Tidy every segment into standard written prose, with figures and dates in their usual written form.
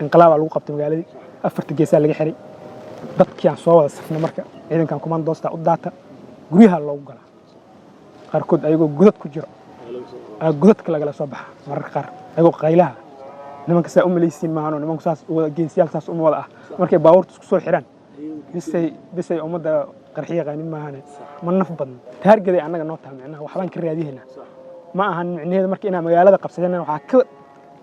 Inqilaabaa lagu qabtay magaaladii, afarta geesaa laga xiray. Dadkii aan soo wada safna marka ciidankan kumaandoosta u daata, guryaha loogu galaa. Qaarkood ayagoo godad ku jiro aa godadka lagala soo baxa mararka qaar, ayagoo qaylaha. Nimanka saa u malaysiin maahanoo, nimanku saas wada geesiyaal saas uma wada ah. Markay baabuurta isku soo xiraan bisay bisay ummadda qarxiya yaqaanin maahane, ma naf badno. Target-ay annaga noo taha, micnaha waxbaan ka raadihaynaa ma ahan micnaheeda. Marka inaan magaalada qabsadeen waxaa ka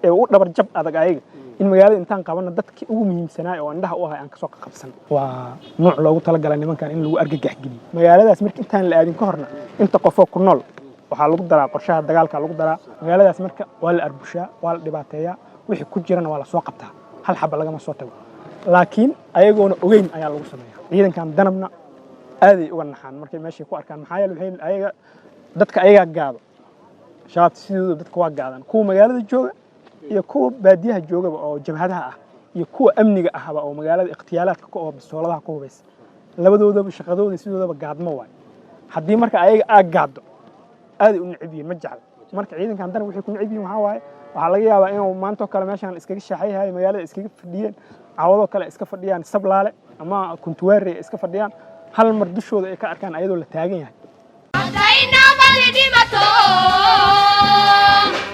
ee u dhabar jab adag ayaga in magaalada intaan qabanno dadkii ugu muhiimsanaay oo indhaha u ahay aan kasoo qabsan. Waa nuuc loogu talagalay nimankan in lagu argagax geliyo magaaladaas. Marka intaan la aadin ka horna, inta qofoo ku nool waxaa lagu daraa qorshaha dagaalka lagu daraa magaaladaas. Marka waa la arbushaa, waa la dhibaateeyaa, wixii ku jirana waa la soo qabtaa, hal xaba lagama soo tago. Laakiin ayagoona ogeyn ayaa lagu sameeyaa. Ciidankan Danabna aaday uga naxaan markay meeshay ku arkaan, maxaa yeele waxay ayaga dadka ayagaa gaado. Shabaabta sidooda dadka waa gaadaan, kuwa magaalada jooga iyo kuwa baadiyaha joogaba oo jabhadaha ah iyo kuwa amniga ahba oo magaalada ikhtiyaalaadka ku oo bistooladaha ku hubaysa. Labadoodaba shaqadooda sidoodaba gaadmo waay. Haddii marka ayaga aad gaaddo, aaday u neceb yihiin, ma jecla. Marka ciidankan Danab waxay ku neceb yihiin waxaa waaye, waxaa laga yaabaa inuu maantoo kale meeshaan iskaga shaaxayhayo, magaalada iskaga fadhiyeen, caawadoo kale iska fadhiyaan, Sablaale ama Kuntuwaare iska fadhiyaan, hal mar dushooda ay ka arkaan ayadoo la taagan yahay. Haddayna dhimato,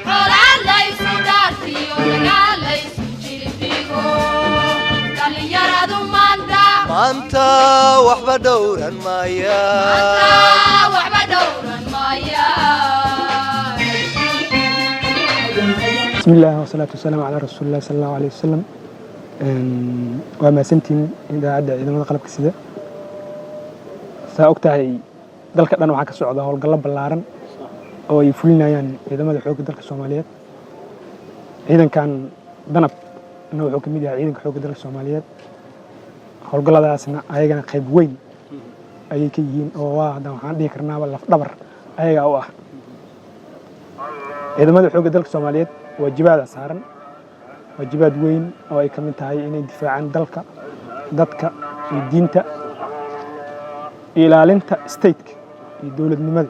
colaad laysu dhaartiyo, dagaal laysu jilbigo, dhallinyaradu maanta maanta waxba dhowran maaya. Maanta waxba dhowran maayaan. Bismi illah wasalaatu wasalaamu calaa rasuulillahi sala allahu alayh wasalam. Waa mahadsantihiin idaacadda ciidamada qalabka sida. Saa og tahay, dalka dhan waxaa ka socda howlgallo ballaaran oo ay fulinayaan ciidamada xoogga dalka Soomaaliyeed. Ciidankan Danab na wuxuu ka mid yahay ciidanka xoogga dalka Soomaaliyeed. Howlgalladaasna ayagana qayb weyn ayay ka yihiin, oo waa hadda waxaan dhihi karnaaba lafdhabar ayagaa u ah ciidamada xoogga dalka Soomaaliyeed. Waajibaada saaran, waajibaad weyn oo ay ka mid tahay inay difaacaan dalka, dadka iyo diinta iyo ilaalinta stateka iyo dowladnimada.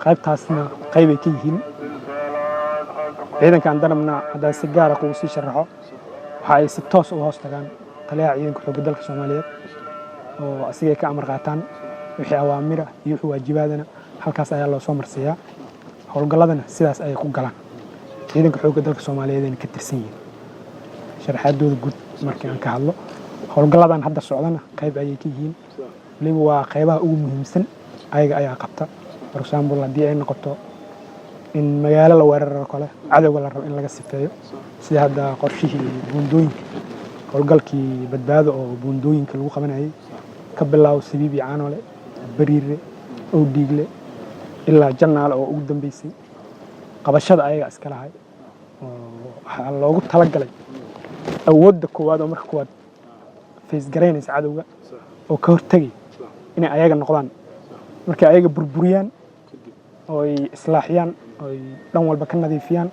Qaybtaasna qaybay ka yihiin ciidankan Danabna. Haddaan si gaara kugu sii sharaxo, waxa ay si toos uga hoos tagaan taliyaha ciidanka xoogga dalka Soomaaliyeed, oo asigay ka amar qaataan. Wixii awaamira iyo wixii waajibaadana halkaas ayaa loo soo marsiiyaa. Howlgalladana sidaas ayay ku galaan. Ciidanka xoogga dalka Soomaaliyeed ayna ka tirsan yihiin. Sharaxaadooda guud markii aan ka hadlo, howlgalladan hadda socdana qayb ayay ka yihiin, weliba waa qaybaha ugu muhiimsan ayaga ayaa qabta. For example, haddii ay noqoto in magaalo la weeraro kale, cadowga la rabo in laga sifeeyo, sida hadda qorshihii buundooyinka, howlgalkii Badbaado oo buundooyinka lagu qabanayay, ka bilaabo Sabiib iyo Caanoole, Bariire, Owdhiigle ilaa Jannaale oo ugu dambeysay, qabashada ayaga iska lahay, oo waxaa loogu talagalay awoodda koowaad oo marka koowaad faysgaraynaysa cadowga oo ka hortegay inay ayaga noqdaan. Markay ayaga burburiyaan oo ay islaaxiyaan oo ay dhan walba ka nadiifiyaan,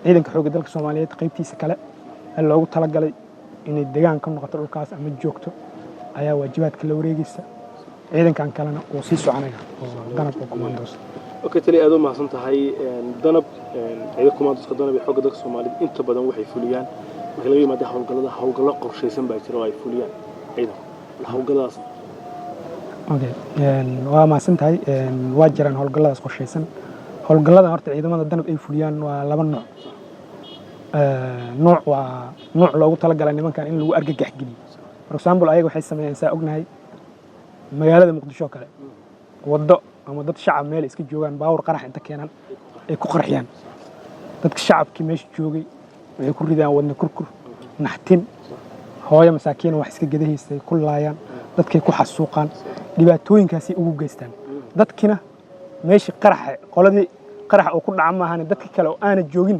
ciidanka xoogga dalka Soomaaliyeed qaybtiisa kale ee loogu talagalay inay degaan ka noqoto dhulkaas ama joogto ayaa waajibaadka la wareegaysa. Ciidankan kalena wuu sii soconaya oo Danab oo commandos. Okay, tali, aad u mahadsan tahay. Danab, ciidanka kumaandoska Danab ee xoogga dalka Soomaaliyeed, inta badan waxay fuliyaan, marka laga yimaado howlgallada, howlgallo qorshaysan baa jira oo ay fuliyaan ciidanku. Bal howlgalladaas. Okay, waa mahadsan tahay. Waa jiraan howlgalladaas qorshaysan. Howlgallada horta ciidamada Danab ay fuliyaan waa laba nooc. Nooc waa nooc loogu talagalay nimankan in lagu argagax geliyo. For example, ayaga waxay sameeyaan, saa ognahay, magaalada Muqdisho oo kale, waddo ama dad shacab meel iska joogaan, baawur qarax inta keenaan ay ku qarxiyaan. Dadka shacabkii meesha joogay waxay ku ridaan wadna kurkur, naxtin. Hooyo masaakiina wax iska gadahaysay ku laayaan, dadkay ku xasuuqaan, dhibaatooyinkaasay ugu geystaan. Dadkina meeshii qaraxa qoladii qaraxa uu ku dhaca maahane, dadka kale oo aana joogin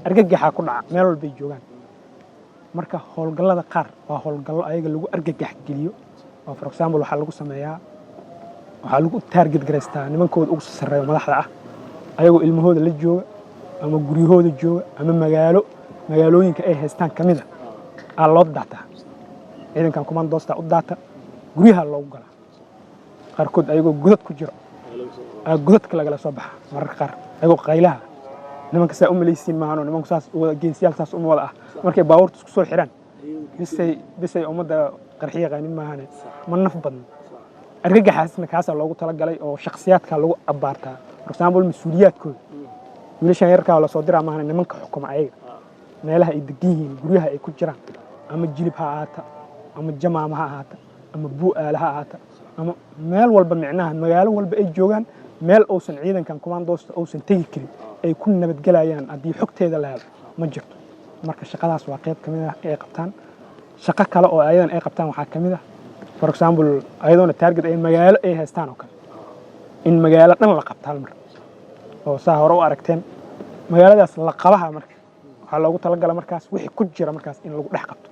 argagaxaa ku dhaca meel walbay joogaan. Marka howlgallada qaar waa howlgallo ayaga lagu argagax geliyo, oo for example waxaa lagu sameeyaa, waxaa lagu target garaystaa nimankooda ugu sarreeyo madaxda ah, ayagoo ilmahooda la jooga ama guryahooda jooga ama magaalo magaalooyinka ay haystaan ka mid a aa loo daataa. Ciidankan kumaandoosta u daata, guryaha loogu galaa. Qaarkood ayagoo godad ku jiro aa godadka lagala soo baxa mararka qaar, ayagoo qaylaha. Nimanka saa u malaysiin maahanoo nimanku saas wada geesiyaal saas uma wada ah. Markay baabuurta isku soo xiraan, bisay ummadda qarxi yaqaanin maahane, ma naf badna. Argagaxaasna kaasaa loogu talagalay oo shakhsiyaadka lagu abbaartaa, for example mas-uuliyaadkooda. Wiilashan yarkaa lasoo diraa maahane, nimanka xukuma ayaga meelaha ay degan yihiin, guryaha ay ku jiraan, ama Jilib ha ahaata, ama Jamaama ha ahaata, ama Bu'aala ha ahaata, ama meel walba, micnaha magaalo walba ay joogaan, meel uusan ciidankan kumaandoosta uusan tegi karin, ay ku nabadgelayaan haddii xogteeda la helo, ma jirto. Marka shaqadaas waa qayb ka mid ah ay qabtaan. Shaqo kale oo ayadan ay qabtaan waxaa ka mid ah, for example, ayadoona target ay magaalo ay haystaan oo kale, in magaalo dhan la qabto hal mar, oo saa hore u aragteen magaaladaas la qabaha. Marka waxaa loogu talagala markaas wixii ku jira markaas in lagu dhex qabto,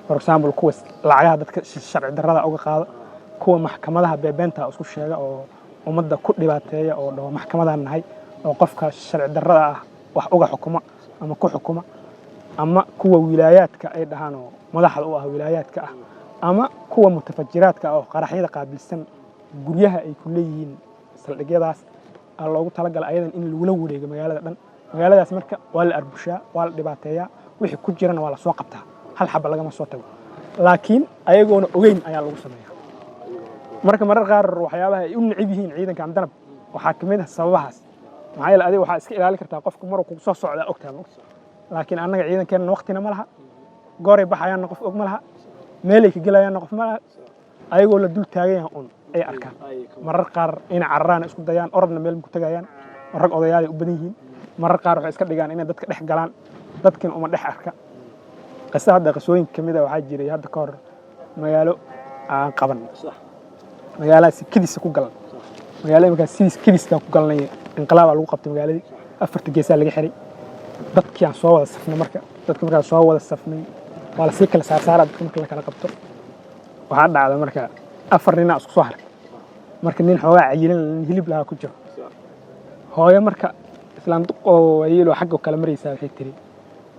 for example kuwa lacagaha dadka sharci darrada uga qaada, kuwa maxkamadaha beebeenta isku sheega oo ummadda ku dhibaateeya oo dhaho maxkamadaan nahay, oo qofka sharci darrada ah wax uga xukuma ama ku xukuma, ama kuwa wilaayaadka ay dhahaan oo madaxda u ah wilaayaadka ah, ama kuwa mutafajiraadka ah oo qaraxyada qaabilsan, guryaha ay ku leeyihiin saldhigyadaas aa loogu talagalay ayadan in lagula wareego magaalada dhan. Magaaladaas marka waa la arbushaa, waa la dhibaateeyaa, wixii ku jirana waa la soo qabtaa, hal xaba lagama soo tago, laakiin ayagoona ogeyn ayaa lagu sameeyaa. Marka marar qaar waxyaabaha ay u necib yihiin ciidankan Danab waxaa ka mid ah sababahaas. Maxaa yeele, adiga waxaa iska ilaali kartaa qofka maruu kugu soo socdaa, ogtahay ma ogta. Laakiin annaga ciidankeenna waqtina ma laha, gooray baxayaanna qof og ma laha, meelay ka gelayaanna qof ma laha. Ayagoo la dul taagan yahay un ay arkaan. Marar qaar inay cararaan isku dayaan, orodna meel ku tagayaan oo rag odayaalay u badan yihiin. Marar qaar waxay iska dhigaan inay dadka dhex galaan, dadkin uma dhex arka. Qisa hadda qisooyinka ka mid a waxaa jiray hadda ka hor magaalo aan qaban, magaaladaasi kediisa ku galan, magaalada markaas sidiis kediskaan ku galnay, inqilaabaa lagu qabtay magaaladii, afarta geesaa laga xiray. Dadkii aan soo wada safnay, marka dadka markaan soo wada safnay, waa lasii kala saarsaaraa dadka. Marka la kala qabto, waxaa dhacda marka afar ninaa isku soo hartay. Marka nin xoogaa cayilan, nin hilib lahaa ku jiro. Hooyo marka islaan duq oo waayeel oo xagga kale maraysaa waxay tiri,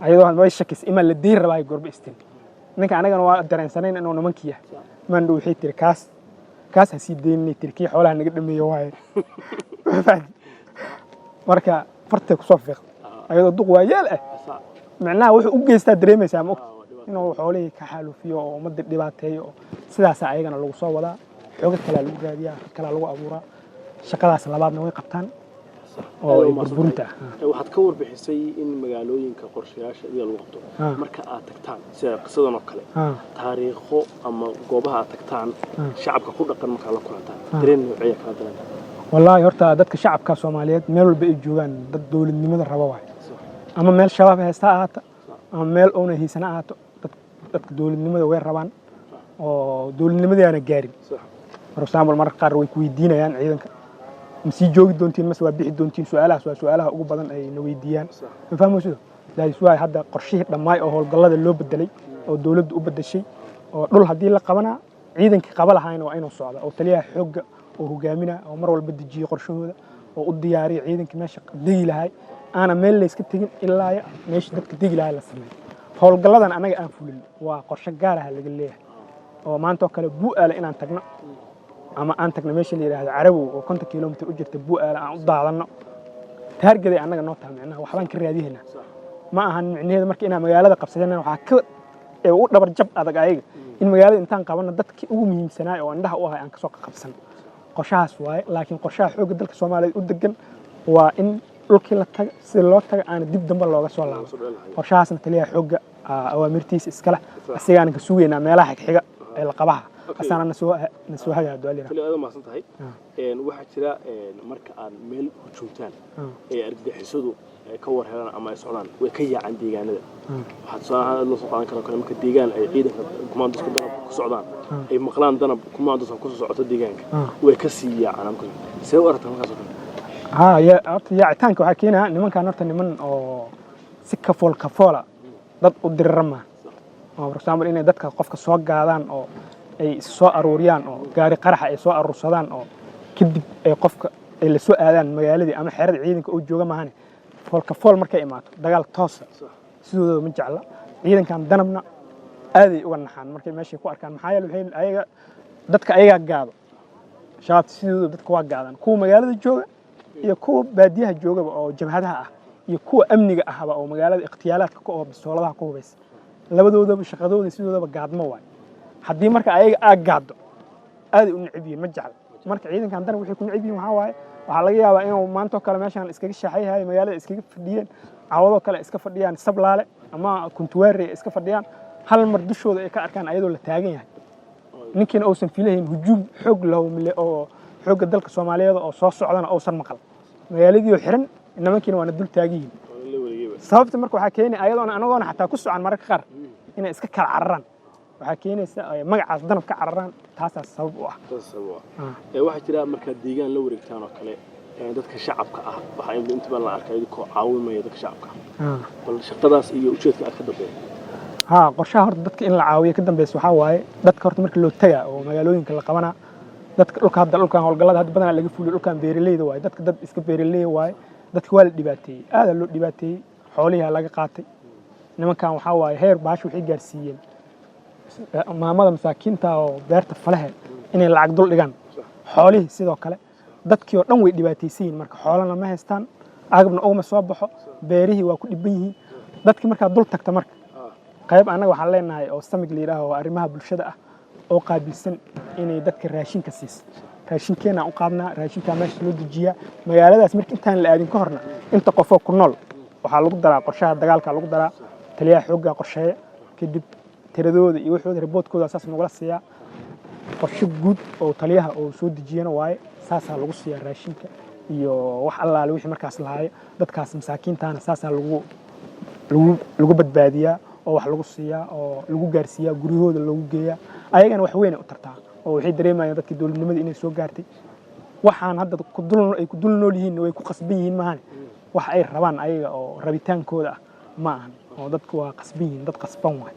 ayadoo way shakis imaa la deyn rabaa, gorba istiri ninka, anagana waa dareensanayn inuu nimankii yahay maandhow. Waxay tiri, Kaas ha sii deyninay," tiri, "kii xoolaha naga dhameeyo waaye." Marka fartay kusoo fiiqday ayadoo duq waayeel ah. Micnaha wuxuu u geystaa dareemaysaa, ma ogta, inuu xoolihii ka xaalufiyo oo ummadda dhibaateeyo, oo sidaasaa ayagana lagu soo wadaa. Xoogo kalaa lagu raadiyaa, rag kalaa lagu abuuraa. Shaqadaas labaadna way qabtaan oo ay burburinta ah. Waxaad ka warbixisay in magaalooyinka qorshayaasha iyaga lagu qabto. Marka aad tagtaan sida qisadan oo kale, taariikho ama goobaha aad tagtaan, shacabka ku dhaqan markaa la kulantaan, dareen nooceeya kala dareen? Wallaahi horta dadka shacabka Soomaaliyeed meel walba ay joogaan, dad dowladnimada raba waaye. Ama meel Shabaab haysta ha ahaato, ama meel oona haysana ahaato, dadka dowladnimada way rabaan oo dowladnimadii aana gaarin. For example, mararka qaar way ku weydiinayaan ciidanka, "Ma sii joogi doontiin mase waa bixi doontiin?" Su-aalahaas waa su-aalaha ugu badan ay na weydiiyaan. Ma fahmayso? That is why hadda qorshihii dhammaay oo howlgallada loo bedelay oo dowladdu u bedeshay, oo dhul haddii la qabanaa, ciidankii qaba lahaayna waa inuu socda, oo taliyaha xoogga oo hogaamina, oo mar walba dejiyo qorshahooda, oo u diyaariyo ciidankii meesha degi lahay, aana meel layska tegin ilaa meesha dadka degi lahay la sameeyo. Howlgalladan annaga aan fulin waa qorshe gaar ah laga leeyahay, oo maanta oo kale Bu'aale inaan tagno ama aan tagno meesha la yidhaahdo Carabow oo 50 kilomitir u jirta Bu'aale, aan u daadanno, target ay annaga noo tahay. Micnaha waxbaan ka raadihaynaa ma ahan micnaheedu. Marka inaan magaalada qabsadana, waxaa ka ee u dhabar jab adag ayaga in magaalada intaan qabanno, dadkii ugu muhiimsanaay oo indhaha u ahay aan kasoo qabsan. Qorshahaas waaye, laakiin qorshaha xoogga dalka Soomaaliyeed u degan waa in dhulkii la taga, sida loo taga aana dib dambe looga soo laabo. Qorshahaasna taliyaha xoogga awaamirtiisa iskale, asigaana ka sugaynaa meelaha xigxiga ee la qabaha, asaana nasoo hagaa dualina. Taliya, aad mahadsan tahay. Waxaa jira marka aad meel hujuumtaan ee argagixisadu ay ka war helaan ama ay socdaan, way ka yaacaan deegaanada. Waxaa tusaale ahaan aad loo soo qaadan karo kale, marka deegaan ay ciidanka kumaandoska Danab ku socdaan, ay maqlaan Danab kumaandos ku soo socoto deegaanka, way ka sii yaacaan. See u aragtaa markaas oo kale? Ha ya, horta yaacitaanka waxaa keenaya nimankan, horta niman oo si kafool kafoola dad u dirira maaha, oo for example inay dadka qofka soo gaadaan oo ay soo aruuriyaan oo gaari qaraxa ay soo aruursadaan oo kadib ay qofka ay la soo aadaan magaaladii ama xerada ciidanka oo jooga maahane, foolka fool markay imaato, dagaal toosa sidoodaba ma jecla. Ciidankan Danabna aaday uga naxaan markay meeshay ku arkaan. Maxaa yeele, waxay ayaga dadka ayagaa gaado. Shabaabta sidooda dadka waa gaadaan, kuwa magaalada jooga iyo kuwa baadiyaha joogaba oo jabhadaha ah. Iyo kuwa amniga ahba oo magaalada ikhtiyaalaadka ku oo bistooladaha ku hubaysa, labadoodaba shaqadooda sidoodaba gaadmo waay. Haddii marka ayaga aad gaaddo, aaday u necib yihiin, ma jecla. Marka ciidankan Danab waxay ku necib yihiin waxaa waaye, waxaa laga yaabaa inuu maantoo kale meeshaan iskaga shaaxayhayo, magaalada iskaga fadhiyeen, caawadoo kale iska fadhiyaan, Sablaale ama Kuntuwaare iska fadhiyaan, hal mar dushooda ay ka arkaan ayadoo la taagan yahay, ninkiina uusan filahayn hujuum xoog leh oo xoogga dalka Soomaaliyeed oo soo socdana uusan maqal, magaaladii oo xiran, nimankiina waana dul taagan yihiin. Sababta marka waxaa keenay ayadoona anagoona xataa ku socan, mararka qaar inay iska kala cararaan waxaa keenaysa ay magacaas Danab ka cararaan. Taasaa sabab u ah. Taas sabab u ah. Waxaa jira markaad deegaan la wareegtaan oo kale, dadka shacabka ah waxaa inta badan la arkaa idinkoo caawimaya dadka shacabka ah. Bal shaqadaas iyo ujeedka aad ka dambeeya? Haa, qorshaha horta dadka in la caawiyo ka dambeysa waxaa waaye, dadka horta marka loo tagaa oo magaalooyinka la qabanaa, dadka dhulka hadda, dhulkan howlgallada hadda badanaa laga fuliyo, dhulkan beeraleyda waaye. Dadka dad iska beeraley waaye. Dadka waa la dhibaateeyey, aadaa loo dhibaateeyey, xoolihi laga qaatay. Nimankan waxaa waaye heer baasha waxay gaarsiiyeen maamada masaakiinta oo beerta falehe inay lacag dul dhigaan. Xoolihii sidoo kale, dadkii oo dhan way dhibaataysan yihiin. Marka xoolana ma haystaan, agabna ugama soo baxo, beerihii waa ku dhiban yihiin dadkii. Markaa dul tagta, marka qayb annaga waxaan leenahay oo samig la yidhaaho, oo arrimaha bulshada ah, oo qaabilsan inay dadka raashinka siiso. Raashinkeenaan u qaadnaa, raashinkaa meesha loo dejiyaa. Magaaladaas marka intaan la aadin ka horna, inta qofoo ku nool waxaa lagu daraa qorshaha dagaalka, lagu daraa taliyaha xooggaa qorsheeya. Kadib tiradooda iyo waxooda reportkooda saas nagula siiyaa. Qorshe guud oo taliyaha oo soo dejiyana waaye, saasaa lagu siiyaa raashinka iyo wax allaale wixii markaas lahaayo. Dadkaas masaakiintaana saasaa lagu badbaadiyaa oo wax lagu siiyaa oo lagu gaarsiiyaa, guryahooda loogu geeyaa. Ayagana wax weyn ay u tartaa oo waxay dareemayaan dadkii dowladnimadii inay soo gaartay. Waxaan hadda ku dul ay ku dul nool yihiin way ku qasban yihiin maahane, wax ay rabaan ayaga oo rabitaankooda ah ma ahan, oo dadku waa qasban yihiin, dad qasban waay.